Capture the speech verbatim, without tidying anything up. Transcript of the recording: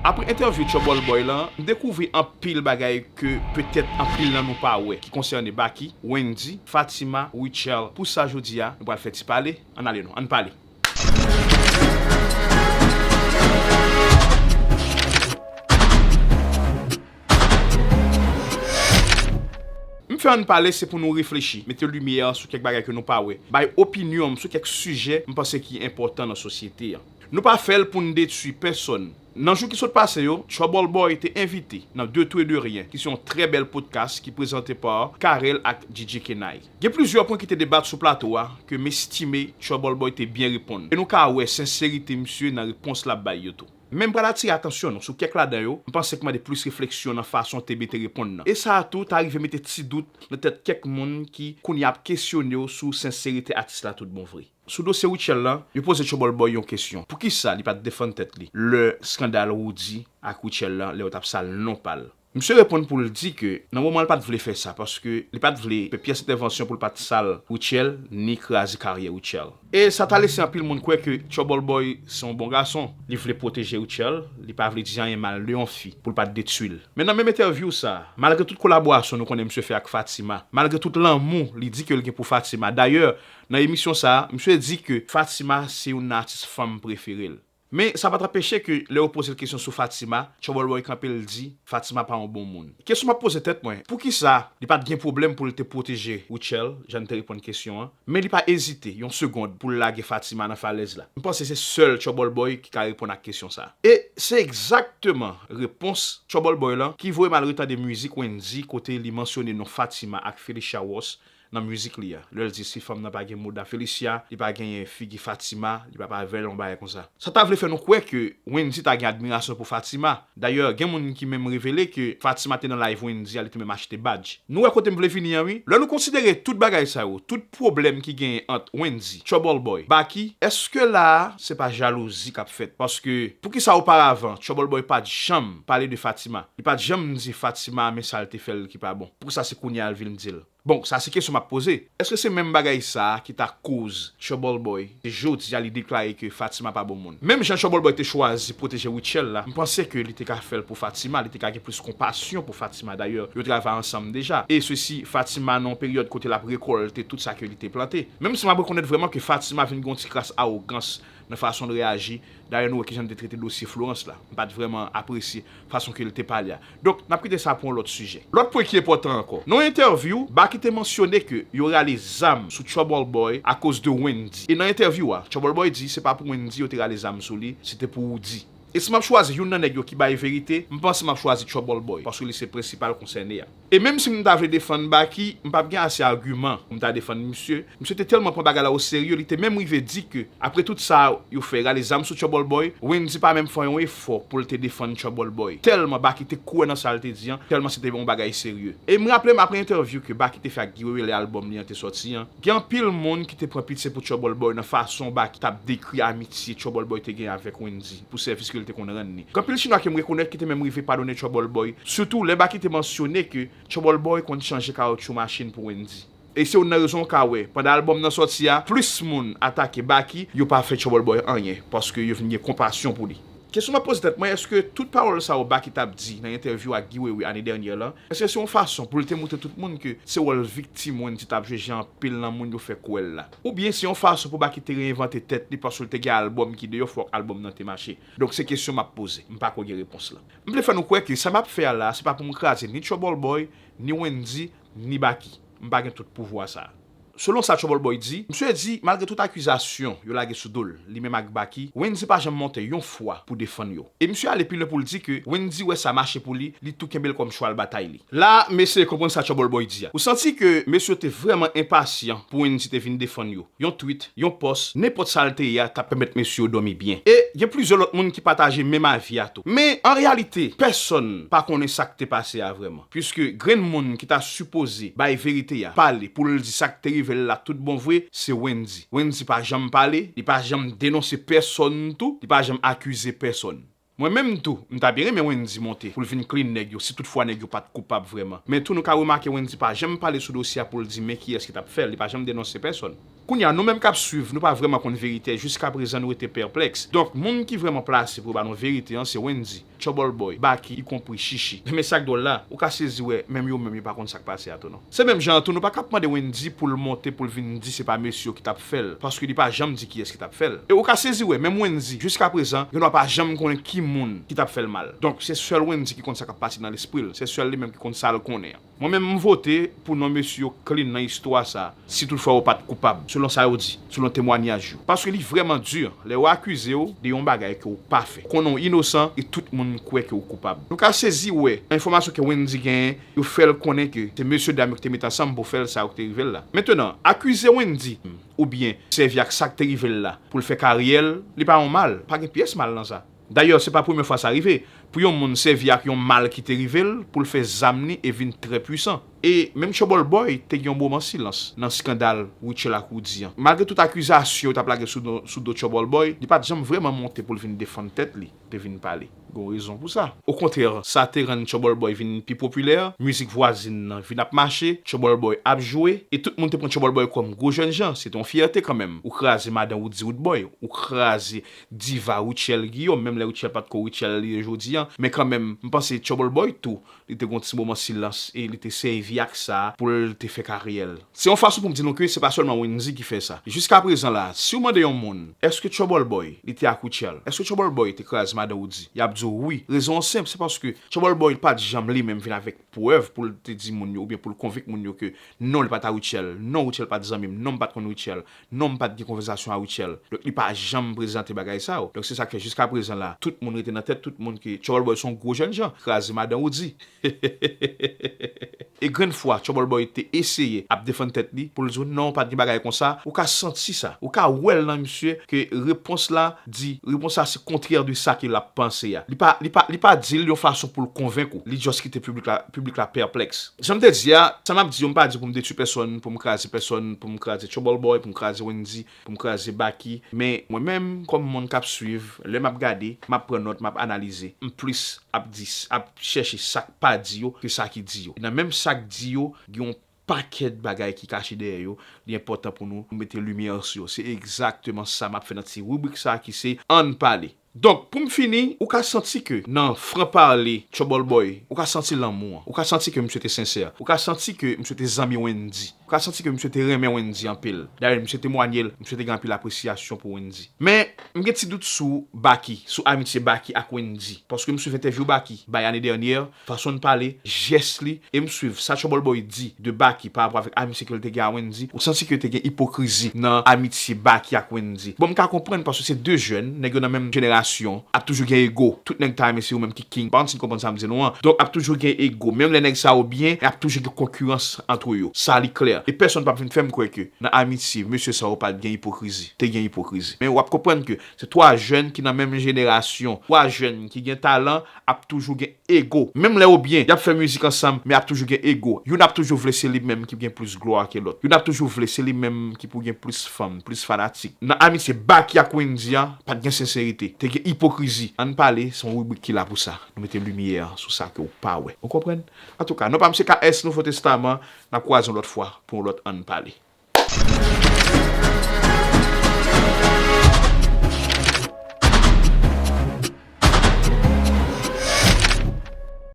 Apre entèvyou Trouble Boy lan, m dekouvri anpil bagay ke petèt anpil nan nou pa wè, ki konsène Baky, Wendy, Fatima, Rutshelle. Pou sa jodi a, nou pral fè ti pale, ann ale non, ann pale. M fè ann pale se pou nou reflechi, mete limyè sou kèk bagay ke nou pa wè, bay opinyon m sou kèk sijè m panse ki enpòtan nan sosyete an. Nou pa fè l pou n detwi pèsòn. Nan jou ki sot pase yo, Trouble Boy te envite nan De Tout et De Rien, ki se yon trè bèl podcast ki prezante pa Carel ak D J Kenay. Gen plizyè pwen ki te debat sou plato a ke m estime Trouble Boy te byen reponn. E nou ka wè senserite misye nan repons l ap bay yo tou. Men m pral atire atansyon nou sou kèk ladan yo, m panse k mande plis refleksyon nan fason T B te reponn nan. E sa a tou ta rive mete ti dout nan tèt kèk moun ki kounye a ap kesyone w sou senserite atis la tout bon vre. Sou dosye Rutshelle lan, yo poze Trouble Boy yon kesyon. Poukisa li pa t defann tèt li lè eskandal Roody ak Rutshelle lan, lè yo t ap sal non pa l? Misye reponn pou l di ke nan moman l pa t vle fè sa, paske li pa t vle fè pyès entèvansyon pou l pa t sal Rutshelle ni kraze karyè Rutshelle. E sa ta lese anpil moun kwè ke Trouble Boy se yon bon gason. Li vle pwoteje Rutshelle, li pa vle di anyen mal de yon fi pou l pa t detwi l. Men nan menm entèvyou sa a, malgre tout kolaborasyon nou konnen misye fè ak Fatima, malgre tout lanmou li di ke l gen pou Fatima, dayè, nan emisyon sa a, misye di ke Fatima se youn nan atis fanm prefere l. Men sa pa t anpeche ke lè yo poze l kesyon sou Fatima, Trouble Boy kanpe l di Fatima pa yon bon moun. Kesyon m ap poze tèt mwen, poukisa li pa t gen pwoblèm pou l te pwoteje Rutshelle, jan n te reponn kesyon an, men li pa ezite yon segonn pou l lage Fatima nan falèz la? M panse se sèl Trouble Boy ki ka reponn ak kesyon sa a. E se egzakteman repons Trouble Boy lan ki voye m al retande mizik Wendy kote li mansyone non Fatima ak Felicia Ross nan mizik li a. Lè l di si fanm nan pa gen mouda Felicia, li pa genyen figi Fatima, li p ap avè l, yon bagay konsa. Sa ta vle fè nou kwè ke Wendy ta gen admirasyon pou Fatima. Dayè, gen moun ki menm revele ke Fatima te nan live Wendy a, li te menm achte badj. Nou wè kote m vle vini an, wi. Lè nou konsidere tout bagay sa yo, tout pwoblèm ki genyen ant Wendy, Trouble Boy, Baky, èske la a, se pa jalouzi k ap fèt? Paske, poukisa oparavan, Trouble Boy pa t janm pale de Fatima? Li pa t janm di Fatima, men sa l te fè l ki pa bon. Poukisa se kounye a l vin di l? Bon, sa se kesyon m ap poze. Èske se menm bagay sa a ki ta koz Trouble Boy, se jodi a li deklare ke Fatima pa bon moun? Menm jan Trouble Boy te chwazi pwoteje Rutshelle la, m panse ke li te ka fè l pou Fatima, li te ka gen plis konpasyon pou Fatima. Dayè, yo travay ansanm deja. E sesi, Fatima nan yon peryòd kote l ap rekòlte tout sa ke li te plante. Menm si m ap rekonèt vrèman ke Fatima vin gen yon ti kras awogans nan fason l reyaji. Dayè, nou wè kijan l te trete dosye Florence la. M pa t vrèman apresye fason ke l te pale a. Donk, n ap kite sa pou yon lòt sijè. Lòt pwen ki enpòtan ankò. Nan yon entèvyou, Baky te mansyone ke yo rale zam sou Trouble Boy akoz de Wendy. E nan entèvyou a, Trouble Boy di se pa pou Wendy yo te rale zam sou li, se te pou Roody. E si m ap chwazi youn nan nèg yo ki bay verite, m panse m ap chwazi Trouble Boy, paske li se prensipal konsène a. E menm si m ta vle defann Baky, m p ap gen ase agiman pou m ta defann misye. Misye te tèlman pran bagay la oserye, li te menm rive di ke, apre tout sa yo fè, rale zam sou Trouble Boy, Wendy pa menm fè yon efò pou l te defann Trouble Boy. Tèlman Baky te kwè nan sa l te di an, tèlman se te yon bagay serye. E m raple m apre entèvyou ke Baky te fè ak Guy Wewe lè albòm li an te sòti an, gen anpil moun ki te pran pitye pou Trouble Boy nan fason Baky t ap dekri amitye Trouble Boy te gen avèk Wendy, pou sèvis ke l te konn rann li. Gen anpil chinwa ke m rekonèt ki te menm rive padone Trouble Boy, sitou lè Baky te mansyone ke Trouble Boy konn chanje kawotchou machin pou Wendy. E se youn nan rezon w ka wè, pandan albòm nan sòti a, plis moun atake Baky, yo pa fè Trouble Boy anyen, paske yo vin gen konpasyon pou li. Kesyon m ap poze tèt mwen, èske tout pawòl sa yo Baky t ap di nan entèvyou ak Guy Wewe ane dènyè lan, èske se yon fason pou l te montre tout moun ke se wòl viktim Wendy t ap jwe jan anpil nan moun yo fè kwè l la? Oubyen se yon fason pou Baky te reenvante tèt li paske l te gen albòm ki deyò, fòk albòm nan te mache? Donk se kesyon m ap poze, m pa ko gen repons lan. M vle fè nou kwè ke sa m ap fè a la, se pa pou m kraze ni Trouble Boy, ni Wendy, ni Baky. M pa gen tout pouvwa sa a. Selon sa Trouble Boy di, misye di, malgre tout akizasyon yo lage sou do l, li menm ak Baky, Wendy pa janm monte yon fwa pou defann yo. E misye ale pi lwen pou l di ke Wendy wè sa mache pou li, li tou kenbe l kòm chwal batay li. La, m eseye konprann sa Trouble Boy di a. Ou santi ke mesye yo te vrèman enpasyan pou Wendy te vin defann yo. Yon tweet, yon pòs, nenpòt sa l te ye a t ap pèmèt mesye yo dòmi byen. E gen plizyè lòt moun ki pataje menm avi a tou. Men, an reyalite, pèsonn pa konnen sa k te pase a vrèman. Piske grenn moun ki ta sipoze bay verite a, pale pou l di sa k te rive l la tout bon vre, se Wendy. Wendy pa janm pale, li pa janm denonse pèsonn tou, li pa janm akize pèsonn. Mwen menm tou, m ta byen renmen Wendy monte pou l vin clean nèg yo, si toutfwa nèg yo pa t koupab vrèman. Men tou, nou ka remake Wendy pa janm pale sou dosye a pou l di men kiyès ki t ap fè l, li pa janm denonse pèsonn. Kounye a, nou menm k ap swiv, nou pa vrèman konn verite, jiskaprezan nou rete pèplèks. Donk, moun ki vrèman plase pou ba nou verite an, se Wendy, Trouble Boy, Baky, ikonpri Chichi. Men sa k dwòl la, ou ka sezi wè, menm yo menm yo pa konn sa k pase a tou non. Se menm jan an tou, nou pa ka ap mande Wendy pou l monte, pou l vin di se pa mesye yo ki t ap fè l, paske li pa janm di kiyès ki t ap fè l. E ou ka sezi wè, menm Wendy, jiskaprezan, gen dwa pa janm konnen ki moun ki t ap fè l mal. Donk, se sèl Wendy ki konn sa k ap pase nan lespri l, se sèl li menm ki konn sa l konnen an. Mwen menm, m vote pou non mesye yo clean nan istwa sa, si toutfwa yo pa t koupab, selon sa yo di, selon temwanyaj yo. Paske li vrèman di, lè yo akize w de yon bagay ke w pa fè. Konnen w inosan e tout moun kwè ke w koupab. Nou ka sezi wè, enfòmasyon ke Wendy genyen, yo fè l konnen ke se mesye dam yo ki te met ansanm pou fè l sa yo ki te rive l la. Mentenan, akize Wendy, oubyen sèvi ak sa k te rive l la pou l fè karyè l, li pa yon mal, pa gen pyès mal nan sa. Dayè, se pa premye fwa sa rive. Pou yon moun sèvi ak yon mal ki te rive l pou l fè zam li e vin trè pwisan. E menm Trouble Boy te gen yon moman silans nan eskandal Rutshelle ak Roody an. Malgre tout akizasyon yo t ap lage sou do, sou do Trouble Boy, li pa t janm vrèman monte pou l vin defann tèt li, te vin pale. Gen yon rezon pou sa. Okontrè, sa te rann Trouble Boy vin pi popilè, mizik vwazin nan vin ap mache, Trouble Boy ap jwe, e tout moun te pran Trouble Boy kòm gwo jènjan, se te yon fyète kanmenm. Ou kraze madan Roody Roodboy, ou kraze diva Rutshelle Guillaume, menm lè Rutshelle pa t ko Rutshelle li ye jodi an, men kanmenm, m panse Trouble Boy tou, li te gon ti moman silans e li te sèvi ak sa pou l te fè karyè l. Se yon fason pou m di nou ke se pa sèlman Wendy ki fè sa. Jiskaprezan la, si w mande yon moun, èske Trouble Boy, li te ak Rutshelle? Èske Trouble Boy te kraze madan Roody? Y ap di w wi. Rezon an senp, se paske Trouble Boy pa t janm li menm vin avèk prèv pou l te di moun yo, oubyen pou l konvenk moun yo ke non, li pa t a Rutshelle, non, Rutshelle pa t zanmi m, non, m pa t konn Rutshelle, non, m pa t gen konvèsasyon a Rutshelle. Donk, li pa janm prezante bagay sa yo. Donk, se sa k fè jiskaprezan la, tout moun rete nan tèt tout moun ke Trouble Boy se yon gwo jènjan, kraze madan Roody. E grenn fwa, Trouble Boy te eseye ap defann tèt li pou l di w non, pa t gen bagay konsa, ou ka santi sa. Ou ka wè l nan misye ke repons la di, repons la se kontrè de sa ke l ap panse a. Li pa, li pa, li pa di l yon fason pou l konvenk ou. Li just kite piblik la, piblik la pèplèks. Jan m te di a, sa m ap di yo, m pa di pou m detwi pèsonn, pou m kraze pèsonn, pou m kraze Trouble Boy, pou m kraze Wendy, pou m kraze Baky. Men mwen menm, kòm moun k ap swiv, lè m ap gade, m ap pran nòt, m ap analize. M plis ap di, ap chèche sa k pa di yo ke sa ki di yo. Nan menm sa k di yo, gen yon pakèt bagay ki kache dèyè yo, li enpòtan pou nou mete limyè sou yo. Se egzakteman sa m ap fè nan ti ribrik sa ki se Ann Pale. Donk, pou m fini, ou ka santi ke nan fran pale Trouble Boy, ou ka santi lanmou an. Ou ka santi ke misye te sensè. Ou ka santi ke misye te zanmi Wendy. Ou ka santi ke misye te renmen Wendy anpil. Dayè, misye temwanye l, misye te gen anpil apresyasyon pou Wendy. Men, m gen ti dout sou Baky, sou amitye Baky ak Wendy. Paske m swiv entèvyou Baky bay ane dènyè, fason l pale, jès li, e m swiv sa Trouble Boy di de Baky pa rapò avèk amitye ke l te gen a Wendy, ou santi ke te gen ipokrizi nan amitye Baky ak Wendy. Bon, m ka konprann paske se de jèn, nèg yo nan menm jenerasyon, ap toujou gen ego. Tout nèg ta renmen se yo menm ki king. Pa konn si n konprann sa m di nou an. Donk, ap toujou gen ego. Menm lè nèg sa yo byen, ap toujou gen konkirans ant yo. Sa li klè. E pèsonn p ap vin fè m kwè ke nan amitye, mesye sa yo pa t gen ipokrizi. Te gen ipokrizi. Men w ap konprann ke se twa jèn ki nan menm jenerasyon, twa jèn ki gen talan, ap toujou gen ego. Menm lè yo byen, y ap fè mizik ansanm, men ap toujou gen ego. Youn ap toujou vle se li menm ki gen plis glwa ke lòt. Youn ap toujou vle se li menm ki pou gen plis fan, plis fanatik. Nan amitye Baky ak Wendy a, pa t gen senserite. Te gen ipokrizi. Ann Pale, se yon ribrik ki la pou sa. Nou mete limyè sou sa ke w pa wè. Ou konprann? Antouka, non pa m se K S Nouvo Testaman, n ap kwaze yon lòt fwa pou yon lòt Ann Pale.